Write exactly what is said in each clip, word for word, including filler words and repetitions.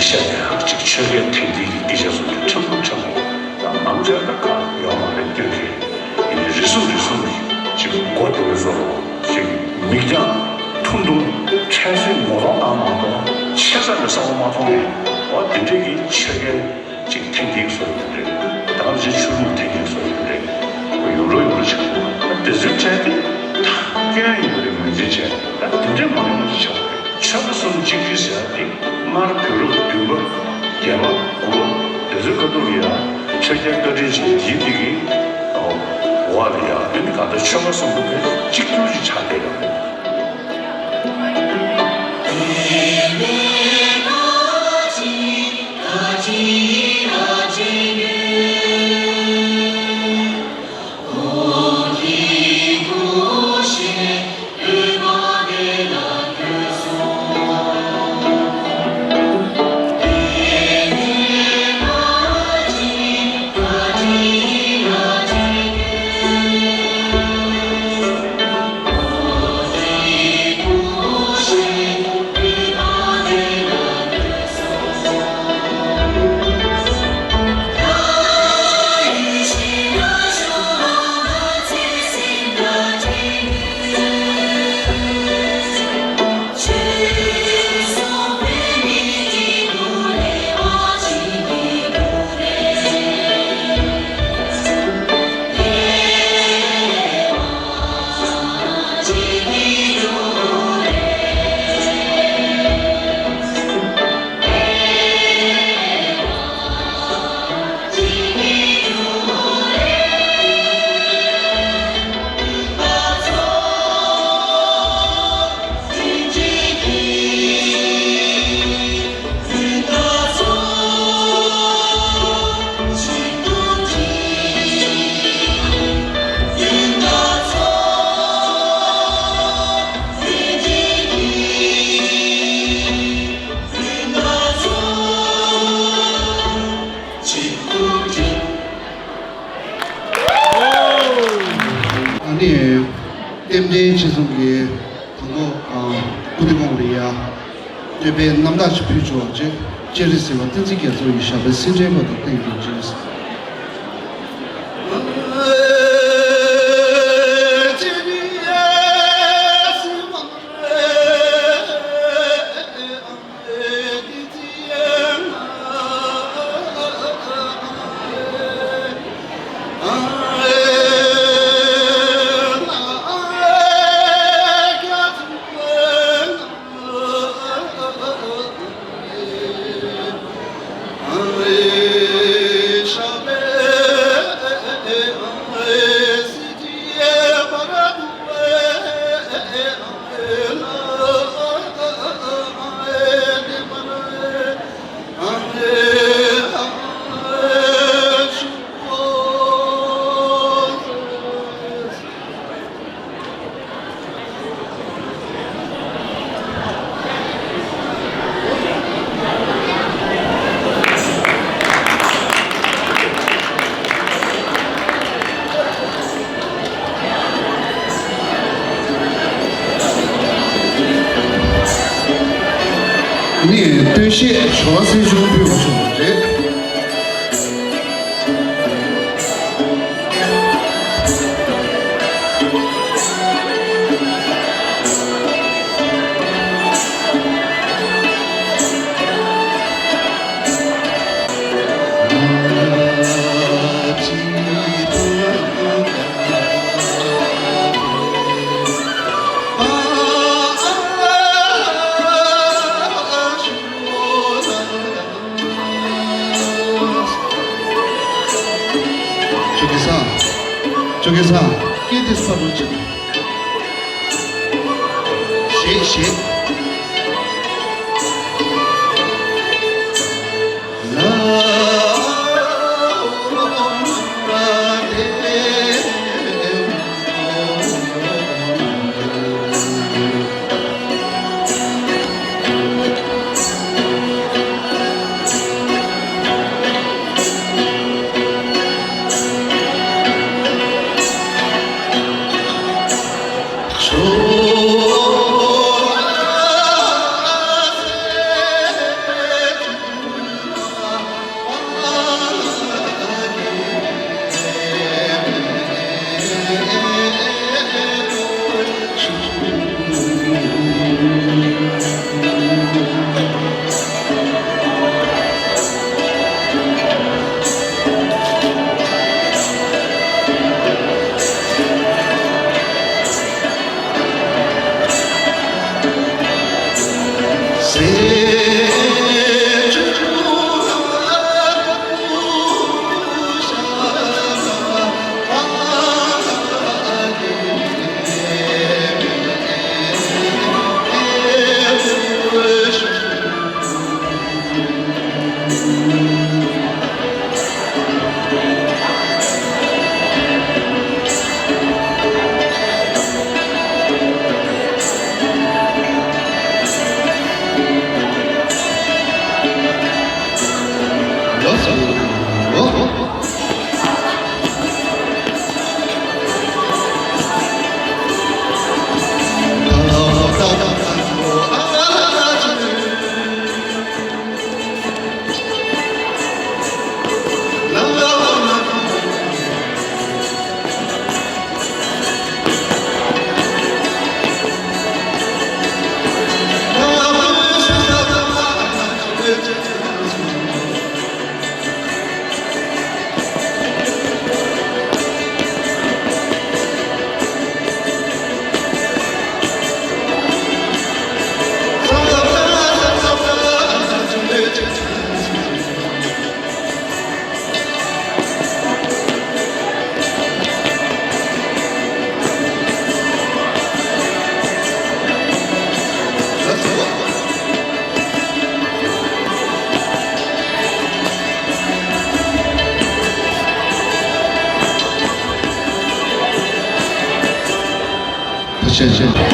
ཆེད་ཅིག་ཆོས་སྐད་ཐེངས་འདིའི་གི་སྐད་ཆ་སོགས་ཀྱི་ཕྲན་བུ་ཕྲན་བུ་དང་ནམ་རྒྱུན་ད་ག་ཡོད་མ་རེད་སྟོན་གྱི་ཡིན། རེ་ཟུང་རེ་ཟུང་གི་ཅིག་མགོ་དེ་བཟོ་རོགས་ཅིག་མིག་རྒྱང་ཐུང་ཐུང་འཕྲལ་སེང་ངོ་གདོང་ནང་མ་གཏོང་ཆེ་ས་ནས་ས་འོག་མ་མཐོང་ནས་འོ་དེ་འདྲས་ཀྱི་ཆོས་སྐད་ཅིག་ཐེངས་འདིའི་བཟོ་ཡོད་རེད། ད་ག་ནང་བཞིན་ཆོས་ལུགས་ཐེངས་འདིའི་བཟོ་ཡོད་རེད། ཡོང་འགྲོ་ཡོང་འགྲོ་ཆགས་འདུག་ད་དེ་ཚོའི་གྲས་དེ་ད་སྐྱོན་ཡོད་རེད་ངོས་འཛིན་བྱས་ད་དེ་འདྲས་མང་ཉུང་ཅིག་ཆགས་པ་རེད། ཆོལ་ཁ་གསུམ་གཅིག་སྒྲིལ་ཟེར་ཡ་དེ་སྔར་བོད་རབས་བདུན་པ་བརྒྱད་པ་དགུ་པ་དེ་ཚོའི་ཁ་ཐུག་ལ་ཡ་ཆོས་རྒྱལ་བཀའ་དྲིན་ཆེ་ཡིན་དེ་གི་འོག་ལ་ཡ་དེ་ནི་གང་ལྟར་ཆོལ་ཁ་གསུམ་པོ་དེ་གཅིག་གྱུར་ཅིག་ཆགས་བསྡད་ཡོད་རེད། ཨ་ནི། རྟེན་འབྲེལ་ཆེད་གསུམ་གྱི་དང་པོ་སྐུ་མདུན་དགོངས་ལ་ཡ། བསྟོད་པའི་རྣམ་ཐར་ཞིག་ཕུལ་ཆོག་ཅེས་སྤྱན་རས་གཟིགས་དབང་བསྟན་འཛིན་རྒྱ་མཚོ་ཡི་ཞབས་པད་སྲིད་མཐའི་བར་དུ་བརྟན་གྱུར་ཅིག་ནས་སྟོད་གཞས་ཇོ་བོ་སེང་གེ་ཕུལ་བ་བྱུང་བ་རེད། ཅོ་གེ་སང་། ཅོ་གེ་སང་། སྐད་འདི་སྤར་རོགས་བྱེད། ཞེས་ཞེས། ཐུགས་རྗེ་ཆེ།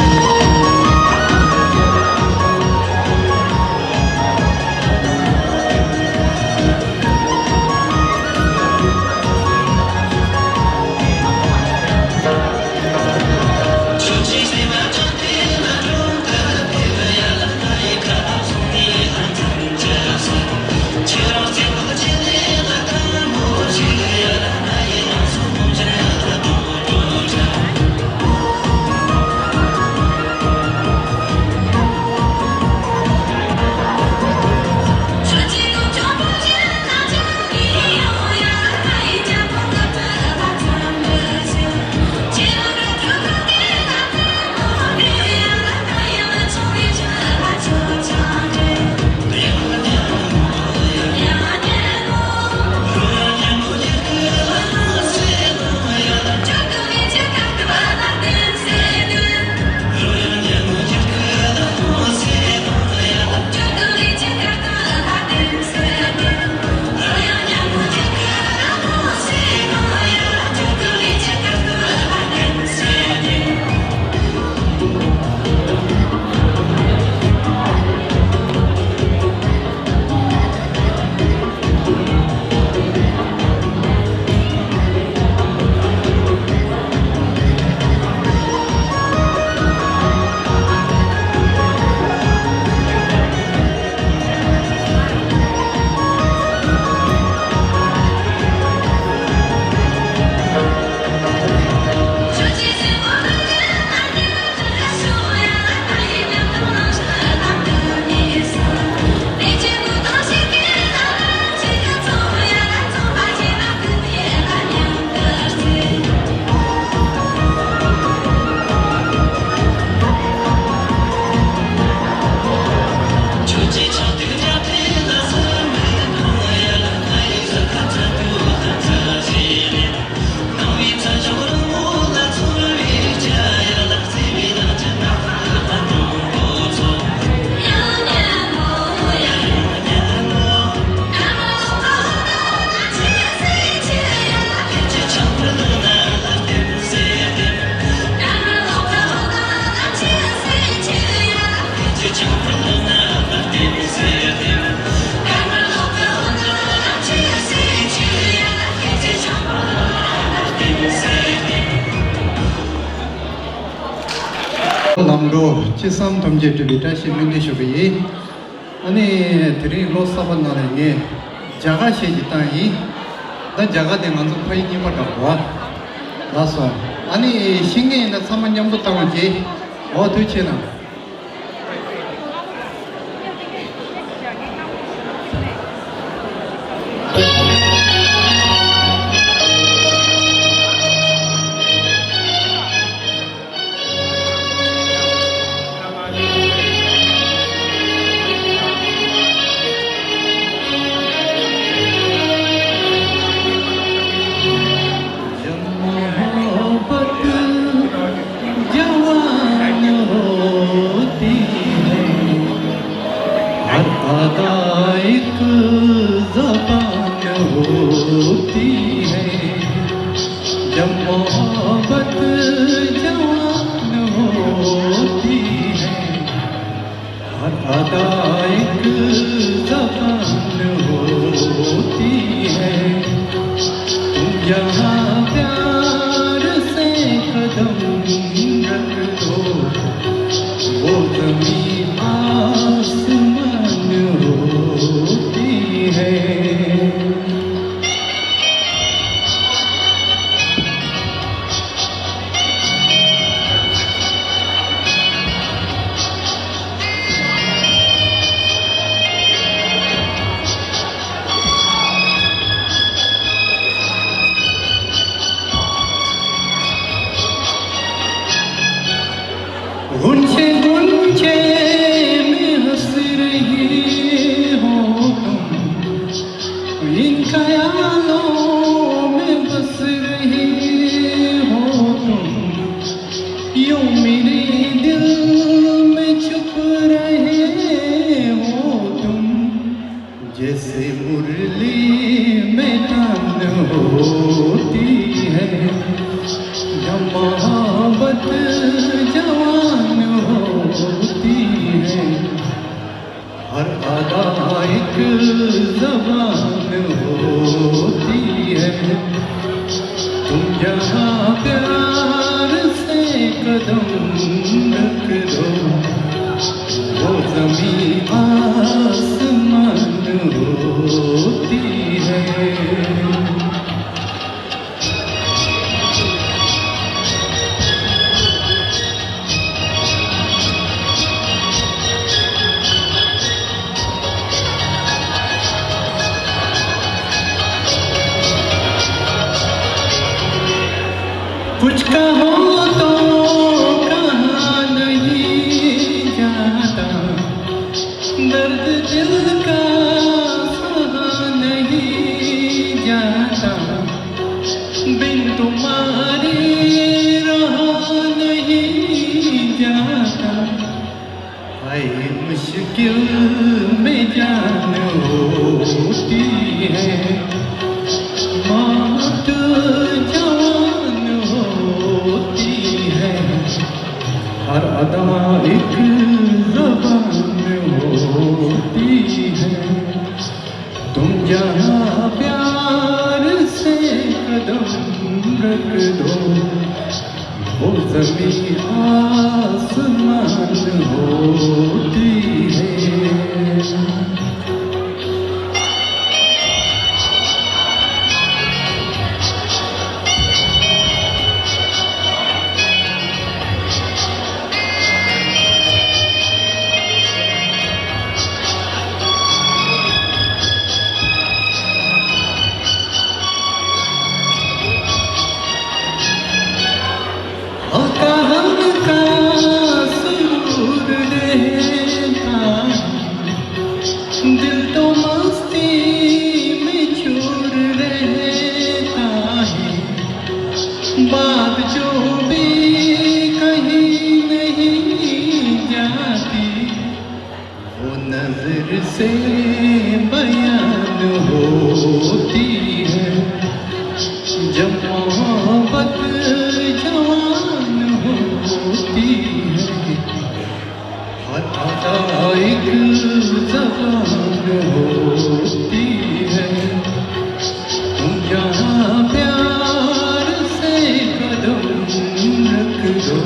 ལམ་འགྲོ་ཅི་བསམ་ཐམས་ཅད་འགྲུབ་པའི་བཀྲ་ཤིས་སྨོན་འདུན་ཞུ་གི་ཡིན། ཨ་ནི་དེ་རིང་ལོ་གསར་པ་ནང་ལ་ངས་རྒྱ་གར་གཞས་ཅིག་བཏང་ཡིན། ད་རྒྱ་གར་དེ་ང་ཚོ་ཕ་ཡུལ་གཉིས་པ་འདྲ་བོ། ལགས་སོ། ཨ་ནི་ཤེས་མཁན་ཡིན་ན་ཚང་མ་མཉམ་དུ་བཏང་བ་བྱེད། འོ་ཐུགས་རྗེ་གནང་། ادا ایک زبان ہوتی ہے، جب محبت جوان ہوتی ہے۔ ہر ادا ایک زبان ہوتی ہے، تم جہاں پیار سے قدم رکھ دو، وہ زمین آسمان ہوتی ہے۔ غنچے غنچے میں ہنس رہی ہو تم، ان خیالوں میں بس رہی ہو تم، یوں میرے دل میں چھپ رہے ہو تم۔ جیسے مرلی میں تان ہوتی ہے، یا محبت جوان ہوتی ہے، ہر ادا ایک زبان ہوتی ہے۔ تم جہاں پیار سے قدم رکھ دو، وہ زمین آسمان ہوتی ہے۔ کچھ کہو تو کہا نہیں جاتا، درد دل کا سہا نہیں جاتا، بن تمہارے رہا نہیں جاتا۔ ہائے مشکل میں جان ہوتی ہے، موت جوان ہوتی ہے، ہر ادا ایک زبان ہوتی ہے۔ تم جہاں پیار سے قدم رکھ دو، وہ زمین آسمان ہوتی ہے۔ ہلکا ہلکا سرور رہتا ہے، دل تو مستی میں چور رہتا ہے، بات جو بھی کہیں نہیں جاتی، وہ نظر سے بیان ہوتی ہے، جب محبت جوان ہوتی ہے، ہر ادا ایک زبان ہوتی ہے۔ تم جہاں پیار سے قدم رکھ دو،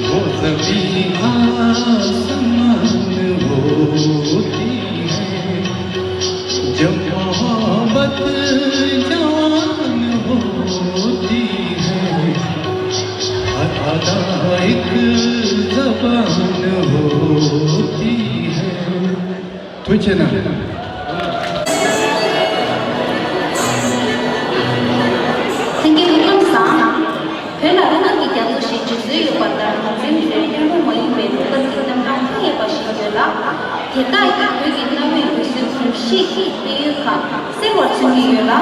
وہ زمین آسمان ہوتی ہے۔ جب محبت جوان ہوتی ہے، ہر ادا ایک زبان ہوتی ہے۔ ཐུགས་རྗེ་གནང་། ལྷན་རྒྱས་སྐུ་ཁམས་བཟང་། བོད་ལ་རང་དབང་གི་རྒྱ་མཚོ་ཞེས་བརྗོད་སྲོལ་ཡོད་པ་ལྟར། ང་ཚོའི་མི་རིགས་མཉམ་རུབ་མ་ཡིན་པའི་ལུང་པ་འདི་རྣམ་གྲངས་ཐོན་ཡོད་པ་ཞིག་ཡོད་ལ། དེ་དག་ཡང་བོད་ཀྱི་གནའ་བོའི་ལུགས་སྲོལ་གོམས་གཤིས་ཀྱི་དཔལ་ཡོན་ཁག་གསལ་བར་མཚོན་གྱི་ཡོད་ལ།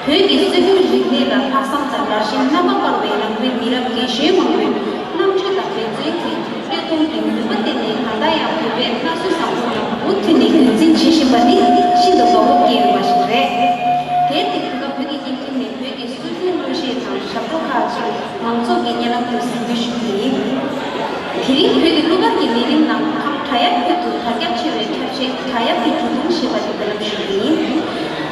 བོད་ཀྱི་སྲོལ་རྒྱུན་རིག་གནས་ལ་ལྷག་བསམ་དང་དགའ་ཞེན་རྣམ་པ་སྤངས་པའི་རང་རེའི་མི་རབས་རྒན་གཞོན་མང་པོས་རྣམ་དཔྱོད་དང་འབད་བརྩོན་གྱིས་བརྩེ་དུང་གི་ནུས་པ་བརྟེན་ནས། ད་ལྟ་ཡང་བོད་པའི་མནའ་ཟོས་བཟང་པོ་རྣམས་མུ་མཐུད་ ནི་ཤིན་ཏུ་དགའ་སྤོབས་སྐྱེ་ཡོད་པ་ཞིག་རེད། དེར་བརྟེན་བོད་ཀྱི་བོད་ཀྱི་སྐད་འཕྲིན་ནས་བོད་ཀྱི་སྲོལ་རྒྱུན་གླུ་གཞས་དང་ཞབས་བྲོ་ཁག་ཅིག་མང་ཚོགས་ཀྱི་སྙན་ལམ་དུ་གཟིགས་འབུལ་ཞུ་རྒྱུ་ཡིན། དེ་རིང་བོད་ཀྱི་གླུ་གར་གྱི་ལས་རིམ་ནང་ཁམས་བྲག་གཡབ་ཁུལ་དུ་དར་ཁྱབ་ཆེ་བའི་འཁྲབ་གཞས་བྲག་གཡབ་ཀྱི་གྲུ་གུམ་ཞེས་པ་དེ་འབུལ་ལམ་ཞུ་རྒྱུ་ཡིན།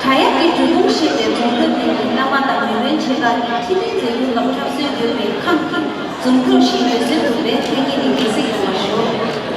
བྲག་གཡབ་ཀྱི་གྲུ་གུམ་ཞེས་པའི་རྫོང་དཔོན་དེ་ནི་བླ་མ་དང་མི་དཔོན་ཆེ་ཁག་གི་ཁྲི་སྟེང་མཛད་ཡུལ་ལ་འཁྲབ་སྲོལ་ཡོད་པའི་ཁམས་ཀྱི་འཛོམས་ཕུག་ཞེས་འབོད་སྲོལ་འདུག་པས་ཕན་ངེས་ནས་དགྱེས་གཟིགས་ཡོང་བ་ཞུ།